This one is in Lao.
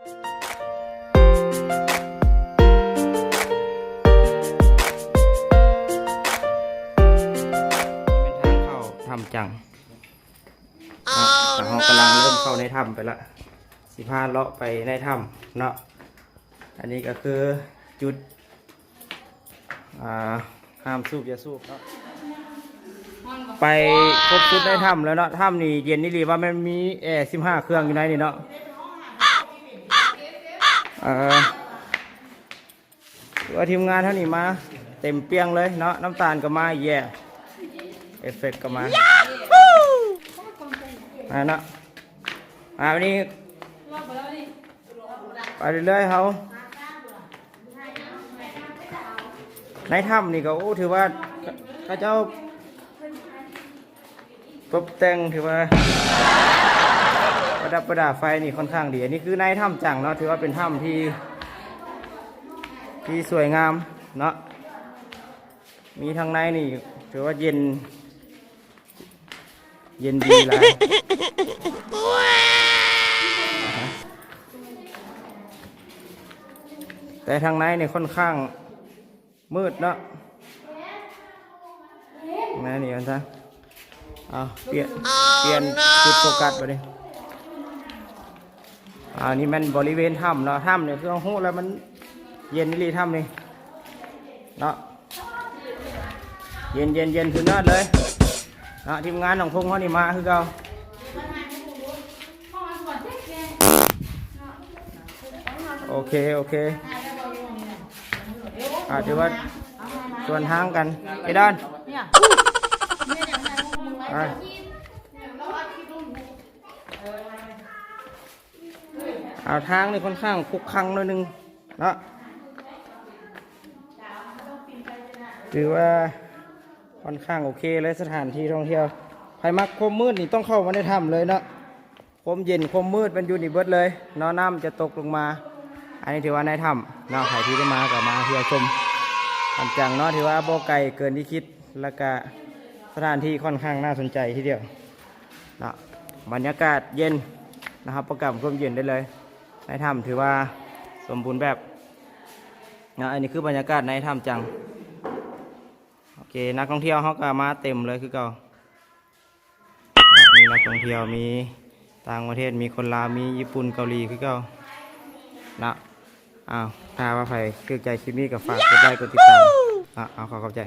ນີ້ແມ່ນທາງເຂົ້າຖ້ຳຈັງເນາະ ເຮົາກຳລັງເລີ່ມເຂົ້າໃນຖ້ຳໄປລະ ຊິພາເລາະໄປໃນຖ້ຳເນາະ. ອັນນີ້ກໍຄືຈຸດ ອ່າ ຫ້າມສູບຢ່າສູບເນາະ ໄປຄົບຊຸດໃນຖ້ຳແລ້ວເນາະ. ຖ້ຳນີ້ເຢັນອີ່ຫຼີ ວ່າແມ່ນມີແອສິບຫ້າເຄື່ອງຢູ່ໃນນີ້ເນາະ. ເອີ ຖືວ່າທີມງານເຮົານີ້ມາເຕັມປ່ຽງເລີຍເນາະ. ນ້ຳຕານກໍມາ ເຢ ເອັບເຟັກກໍມາ ມາເນາະ. ອ່າ ວັນນີ້ ໄປເລື້ອຍໆ ເຮົາ ໃນຖ້ຳນີ້ກໍ ໂອ້ ຖືວ່າເຂົາເຈົ້າຕົບແຕ່ງ ຖືວ່າປະດັບປະດາໄຟນີ້ຄ່ອນຂ້າງດີ. ອັນນີ້ຄືໃນຖ້ຳຈັງເນາະ ຖືວ່າເປັນຖ້ຳທີ່ ທີ່ສວຍງາມເນາະ. ມີທາງໃນນີ້ຖືວ່າເຢັນ ເຢັນດີຫຼາຍ ແຕ່ທາງໃນນີ້ຄ່ອນຂ້າງມືດເນາະ. ໃນນີ້ມັນຊະ ເອົາ ປ່ຽນ ປ່ຽນຈຸດໂຟກັສບາດນີ້. ອ່າ ນີ້ແມ່ນບໍລິເວນຖ້ຳເນາະ. ຖ້ຳນີ້ຄືເຮົາຮູ້ແລ້ວມັນເຢັນອີ່ຫຼີ ຖ້ຳນີ້ເນາະ ເຢັນໆໆ ສຸດຍອດເລີຍເນາະ. ທີມງານນ້ອງພົງເຮົານີ້ມາຄືເກົ່າ. ໂອເຄ ໂອເຄ ອ່າ ຖືວ່າສວນທາງກັນ ໄອ້ດອນ ອ່າ ເອົາ ທາງນີ້ຄ່ອນຂ້າງຄຸກຄັງໜ້ອຍໜຶ່ງເນາະ ຖືວ່າຄ່ອນຂ້າງໂອເຄເລີຍ ສະຖານທີ່ທ່ອງທ່ຽວ. ໃຜມັກຄວາມມືດນີ້ຕ້ອງເຂົ້າມາໃນຖ້ຳເລີຍເນາະ. ຄວາມເຢັນຄວາມມືດມັນຢູ່ນີ້ເບິດເລີຍເນາະ ນ້ຳຈະຕົກລົງມາ. ອັນນີ້ຖືວ່າໃນຖ້ຳເນາະ ໃຜທີ່ໄດ້ມາກໍມາທ່ຽວຊົມຖ້ຳຈັງເນາະ ຖືວ່າບໍ່ໄກເກີນທີ່ຄິດ ແລ້ວກະສະຖານທີ່ຄ່ອນຂ້າງໜ້າສົນໃຈທີດຽວເນາະ. ບັນຍາກາດເຢັນນະ ຮັບປະກັນຄວາມເຢັນໄດ້ເລີຍ. ໃນຖ້ຳຖືວ່າສົມບູນແບບເນາະ. ອັນນີ້ຄືບັນຍາກາດໃນຖ້ຳຈັງ. ໂອເຄ ນັກທ່ອງທ່ຽວເຮົາກໍມາເຕັມເລີຍຄືເກົ່າ. ມີນັກທ່ອງທ່ຽວ ມີຕ່າງປະເທດ ມີຄົນລາວ ມີຍີ່ປຸ່ນ ເກົາຫຼີຄືເກົ່າເນາະ. ອ້າວ ຖ້າວ່າໃຜຖືກໃຈຄລິບນີ້ກໍຝາກກົດໄລກົດຕິດຕາມເນາະ. ເອົາ ຂໍຂອບໃຈ.